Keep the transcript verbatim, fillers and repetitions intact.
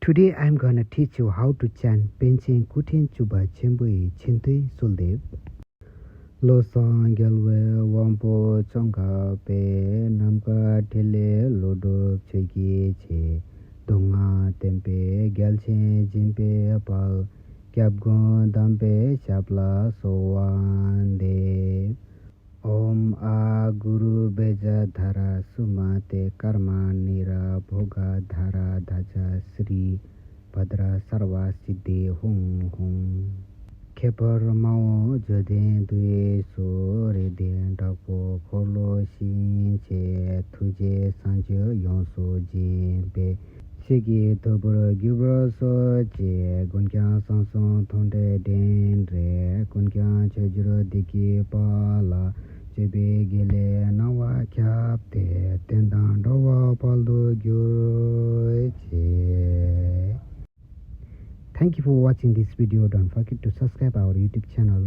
Today I am gonna teach you how to chant པཎ་ཆེན་སྐུ་ཕྲེང་བཅུ་པ་ཆེན་པོ་ཡི་མཆོད་རྟེན་གསོལ་འདེབས། བློ་བཟང་རྒྱལ་བའི་དབང་པོ་ཅོང་ཁ་པས། ནམ་མཁའ་ཕྲིན་ལས་ཀླུ་སྒྲུབ་ཆོས་ཀྱི་རྗེ། མདོ་སྔགས་བསྟན་པའི་རྒྱལ་ཆེན་སྦྱིན་པའི་དཔལ། སྐྱབས་མགོན་དམ་པའི་ཞབས་ལ་གསོལ་བ་འདེབས། ཨོཾ་ཨཱ་གུ་རུ་བེ་ཛ་དྷ་ར་སུ་མ་ཏེ་ཀརྨ་ནི་ར་བྷོ་ག་དྷ་ར་དྷ་ཛ་སི་རི་བྷ་དྲ་སརྦ་སིདྡྷི་ཧཱུྃ་ཧཱུྃ། ཁྱད་པར་མ་འོངས་བརྗོད་ལྡན་དུས་སུ། རིག་ལྡན་དྲག་པོ་འཁོར་ལོ་བཞིན་གྱི། ཐུགས་རྗེས་སངས་རྒྱས་ཡོངས་སུ་སྦྱིན་པའི། ཤེས་ཀྱི་ཐོར་བུར་གྱུར་པར་གསོལ་ཅིག་ཀུན་ཀྱང་བསམ་གསུམ་མཐོང་གྲོལ་དྲིན་རེ། ཀུན་ཀྱང་མཆོད་འགྱུར་བདེ་སྐྱིད་དཔལ་ལ། སྤྱོད་པའི་དགེ་ལེགས་སྣང་བ་ཁྱབ་སྟེ། བསྟན་དང་འགྲོ་བ་དཔལ་དུ་གྱུར་ཅིག Thank you for watching this video. Don't forget to subscribe our YouTube channel.